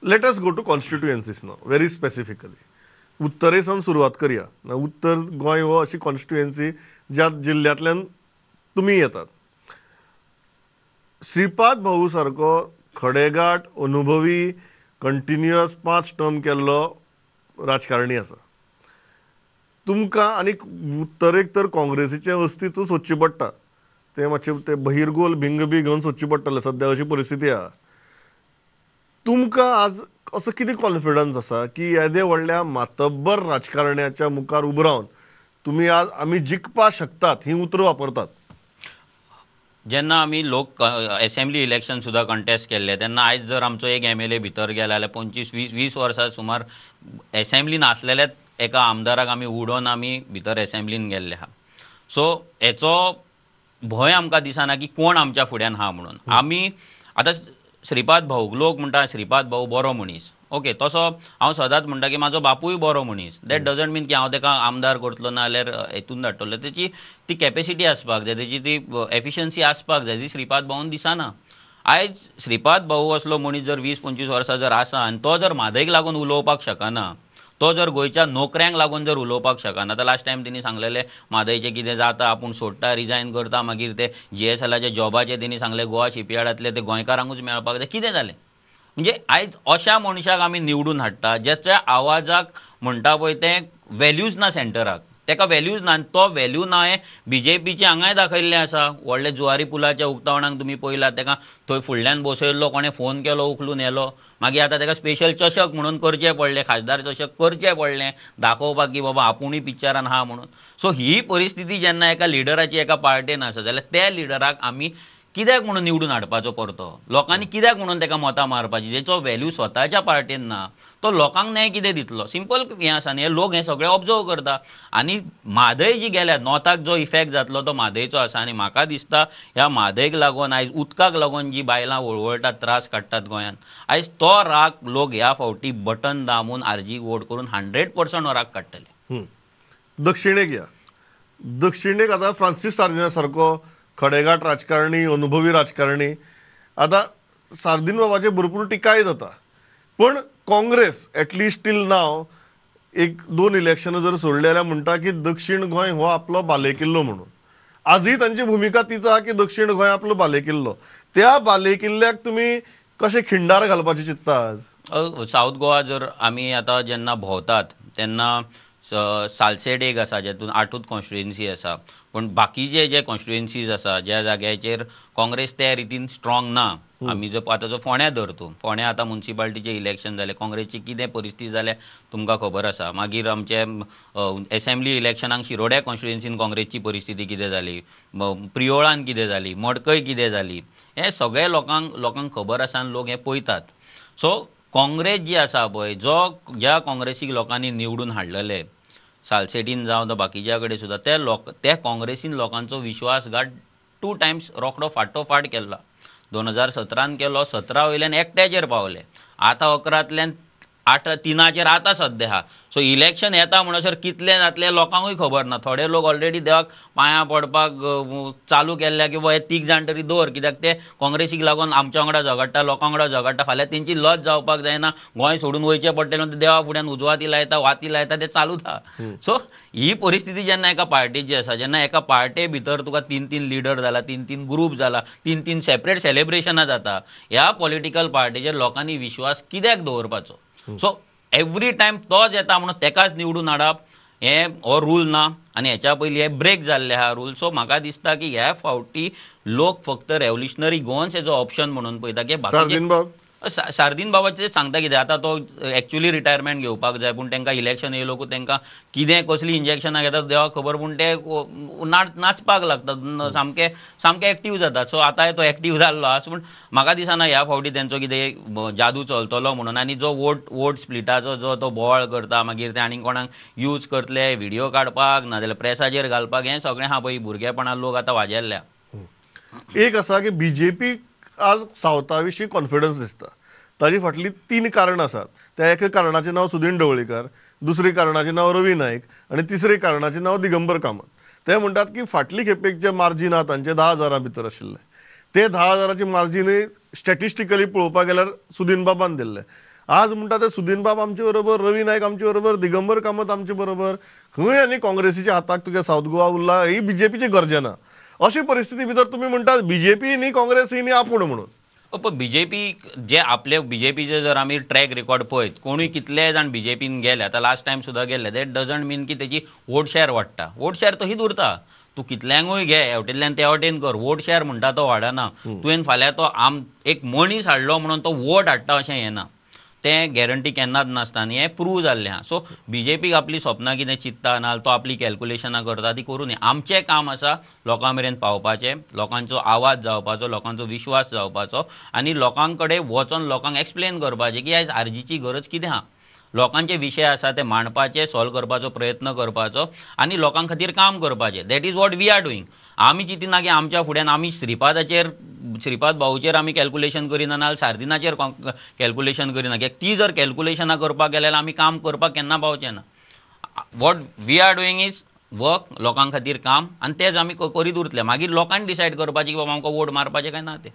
Let us go to constituencies now very specifically. उत्तरे सावन सुरवात करया. उत्तर गोंय हो अशी कॉन्स्टिट्युएन्सी ज्या जिल्ल्यांतल्यान तुमी येतात. श्रीपाद भाऊ सारको खडेगाठ अनुभवी कंटिन्युअस 5 टर्म केल्लो राजकारणी आसा. तुमकां आनी उत्तरेक तर काँग्रेसीचें अस्तित्व सोदचें पडटा, तें मातशें तें बहिर्गोल भिंग बी घेवन सोदचें पडटलें, सद्या अशी परिस्थिती आहा. तुमकां आज असो कितें कॉन्फिडन्स आसा की येदे व्हडल्या मातब्बर राजकारण्याच्या मुखार उबो रावन तुमी आज आमी जिखपाक शकतात ही उतरां वापरतात? जेन्ना आमी लोक एसेंब्ली इलेक्शन सुद्दां कंटेस्ट केल्ले तेन्ना आयज जर आमचो एक MLA भितर गेला जाल्यार 25-20 वर्सां सुमार एसेंब्लीन आसलेल्याच एका आमदाराक आमी उडोवन आमी भितर एसेंब्लीन गेल्ले आहा. सो हेचो भंय आमकां दिसना की कोण आमच्या फुड्यान आहा म्हणून. आमी आतां श्रीपाद भाऊ, लोक म्हणटा श्रीपाद भाऊ बरो मनीस, ओके, तसो हांव सदांच म्हणटा की म्हाजो बापूय बरो मनीस. That doesn't मीन की हांव ताका आमदार करतलो ना जाल्यार हेतून धाडटलो. तेची ती कॅपेसिटी आसपाक जाय, तेची ती एफिशन्सी आसपाक जाय, जी श्रीपाद भाऊन दिसना. आयज श्रीपाद भाऊ असलो मनीस जर 20-25 वर्सां जर आसा आनी तो जर म्हादयक लागून उलोवपाक शकना, तो जर गोंयच्या नोकऱ्यांक लागून जर उलोवपाक शकना, आतां लास्ट टायम तेणी सांगलेलें म्हादयचें कितें जाता आपूण सोडटा, रिजायन करता, मागीर ते GSLाचे जॉबाचे तेणी सांगलें गोवा शिपयार्डांतले ते गोंयकारांकूच मेळपाक जाय, कितें जालें? म्हणजे आयज अशा मनशाक आमी निवडून हाडटा ज्याच्या आवाजाक म्हणटा पळय तें वेल्यूज ना, सेंटराक ताका वेल्यूज ना, आनी तो वेल्यू ना हें BJPचें हांगाय दाखयल्लें आसा. व्हडले जुवारी पुलाच्या उक्तावणाक तुमी पळयला, ताका थंय फुडल्यान बसयल्लो, कोणें फोन केलो उखलून येलो, मागीर आतां ताका स्पेशल चषक म्हणून करचें पडलें, खासदार चषक करचें पडलें दाखोवपाक की बाबा आपुणूय पिक्चरान आहा म्हणून. सो ही परिस्थिती जेन्ना एका लिडराची एका पार्टेन आसा जाल्यार त्या लिडराक आमी कित्याक म्हणून निवडून हाडपाचो परतो? लोकांनी कित्याक म्हणून ताका मतां मारपाची? जेचो वेल्यू स्वताच्या पार्टेन ना तो लोकांक न्याय कितें दितलो? सिंपल हें आसा न्ही, हे लोक हें सगळें ऑब्जर्व करता. आनी म्हादय जी गेल्या नॉर्थाक जो इफेक्ट जातलो तो म्हादयचो आसा. आनी म्हाका दिसता ह्या म्हादयक लागून आयज उदकाक लागून जी बायलां वळवळटात, त्रास काडटात गोंयांत, आयज तो राग लोक ह्या फावटी बटन दामून आरजीक वोट करून 100% हो राग काडटले. दक्षिणेक या, दक्षिणेक आतां फ्रांसीस सार्दिना सारको खडेगाठ राजकारणी, अनुभवी राजकारणी, आतां सार्दीन बाबाचेर भरपूर टिकाय जाता, पण काँग्रेस एटलिस्ट टील नाव 1-2 इलेक्शनां जर सोडली जाल्यार म्हणटा की दक्षिण गोंय हो आपलो बालेकिल्लो म्हणून. आजूय तांची भुमिका तीच आहा की दक्षिण गोंय आपलो बालेकिल्लो. त्या बालेकिल्ल्याक तुमी कशें खिंडार घालपाचें चिंत्ता आज? सावथ गोवा जर आमी आतां जेन्ना भोंवतात तेन्ना सालसेट एक आसा जेतून 8 कॉन्स्टिट्युएन्सी आसा, पूण बाकीचे जे कॉन्स्टिट्युएन्सीज आसा ज्या जाग्याचेर काँग्रेस त्या रितीन स्ट्रॉंग ना. आमी जर आतां जो फोंड्या धरतूं, फोंड्या आतां मुन्सिपाल्टीचें इलेक्शन जालें, काँग्रेसची कितें परिस्थिती जाल्या तुमकां खबर आसा. मागीर आमचे एसेंब्ली इलेक्शनाक शिरोड्या कॉन्स्टिट्युएन्सीन काँग्रेसची परिस्थिती कितें जाली, प्रियोळान कितें जाली, मडकय कितें जाली, हें सगळें लोकांक खबर आसा आनी लोक हें पळयतात. सो काँग्रेस जी आसा पळय, जो ज्या काँग्रेसीक लोकांनी निवडून हाडलेले सालसेटीन जावं बाकीच्या कडेन सुद्दां, ते लोक त्या काँग्रेसीन लोकांचो विश्वासघात 2 टायम्स रोखडो फाटोफाट केल्लो. 2017 केलो, 17 वयल्यान एकट्याचेर पावले, आतां 11तल्यान 8-3 आतां सद्या आहा. सो इलेक्शन येता म्हणसर कितलें जातलें लोकांकूय खबर ना. थोडे लोक ऑलरेडी देवाक पांयां पडपाक चालू केल्ल्या की बाबा हे 3 जाण तरी दवर, कित्याक ते काँग्रेसीक लागून आमच्या वांगडा झगडटा, लोकां वांगडा झगडटा, फाल्यां तेंची लज जावपाक जायना, गोंय सोडून वयचें पडटलें, देवा फुड्यान उजवाती लायता, वाती लायता, ते चालूच आहा. सो ही परिस्थिती जेन्ना एका पार्टीची आसा, जेन्ना एका पार्टे भितर तुका 3-3 लिडर जाला, 3-3 ग्रूप जाला, 3-3 सेपरेट सेलेब्रेशनां जाता, ह्या पॉलिटिकल पार्टीचेर लोकांनी विश्वास कित्याक दवरपाचो? सो एवरी टायम तोच येता म्हणून तेकाच निवडून हाडप हें हो रूल ना, आनी हेच्या पयलीं हे ब्रेक जाल्ले आहा रूल. सो म्हाका दिसता की ह्या फावटी लोक फक्त रेवल्युशनरी गोवन्स हेजो ऑप्शन म्हणून पळयता की सार्दीन बाबाचें सांगता कितें, आतां तो एक्चुअली रिटायरमेंट घेवपाक जाय, पूण तांकां इलेक्शन येयलो तांकां कितें कसलीं इंजेक्शनां घेतात देवाक खबर, पूण ते नाचपाक लागतात, सामके सामके एक्टीव जातात. सो आतांय तो एक्टीव जाल्लो आसा, पूण म्हाका दिसना ह्या फावटी तेंचो कितें जादू चलतलो म्हणून. आनी जो वोट स्प्लिटाचो जो तो बोवाळ करता, मागीर ते आनी कोणाक यूज करतले व्हिडियो काडपाक नाजाल्यार प्रेसाचेर घालपाक, हें सगळें आहा पळय भुरगेपणां लोक आतां वाजेल्ल्या. एक आसा की बीजेपी आज सावथा विशीं कॉन्फिडन्स दिसता, ताजी फाटलीं 3 कारणां आसात. त्या एका कारणाचें नांव सुदीन ढवळीकर, दुसरे कारणाचें नांव रवी नायक आनी तिसरे कारणाचें नांव दिगंबर कामत. ते म्हणटात की फाटली खेपेक जे मार्जीन आहा तांचे 10,000 भितर आशिल्लें, ते 10,000 मार्जीनय स्टॅटिस्टिकली पळोवपाक गेल्यार सुदीन बाबान दिल्लें. आज म्हणटा ते सुदीन बाब आमचे बरोबर, रवी नायक आमचे बरोबर, दिगंबर कामत आमचे बरोबर, खंय आनी काँग्रेसीच्या हाताक तुगे सावथ गोवा उरला ही बीजेपीची गरजना. अशी परिस्थिती भितर तुमी म्हणटा बीजेपी न्ही काँग्रेस ही न्ही आपूण म्हणून. पण बीजेपी जे आपले बीजेपीचे जर आमी ट्रॅक रिकॉर्ड पळयत, कोणूय कितले जाण बीजेपीन गेले, आतां लास्ट टायम सुद्दां गेल्ले, that doesn't मीन की तेजी वोट शेअर वाडटा. वोट शेअर तशीच उरता. तूं कितल्यांकूय घे, हेवटेंतल्यान ते वटेन कर, वोट शेअर म्हणटा तो वाडना. तुवें फाल्यां तो एक मनीस हाडलो म्हणून तो वोट हाडटा अशें येना, तें गॅरंटी केन्नाच नासता आनी हें प्रूव जाल्लें आहा. सो बीजेपीक आपली सपनां कितें चिंत्ता ना तो आपली कॅल्कुलेशनां करता ती करूं न्ही. आमचें काम आसा लोकां मेरेन पावपाचें, लोकांचो आवाज जावपाचो, लोकांचो विश्वास जावपाचो आनी लोकां कडेन वचोन लोकांक एक्सप्लेन करपाचें की आयज आरजीची गरज कितें आहा, लोकांचे विशय आसा ते मांडपाचे, सॉल्व करपाचो प्रयत्न करपाचो आनी लोकां खातीर काम करपाचें. That is what we are doing. आमी चिंतिना की आमच्या फुड्यान आमी श्रीपादाचेर, श्रीपाद भाऊचेर आमी कॅल्कुलेशन करिना, नाजाल्यार सार्दिनाचेर कॅल्कुलेशन करिना, कित्याक ती जर कॅल्कुलेशनां करपाक गेल्यार आमी काम करपाक केन्ना पावचे ना. What we are doing is work, लोकां खातीर काम, आनी तेच आमी करीत उरतले. मागीर लोकांनी डिसायड करपाचें की बाबा आमकां वोट मारपाचें काय ना तें.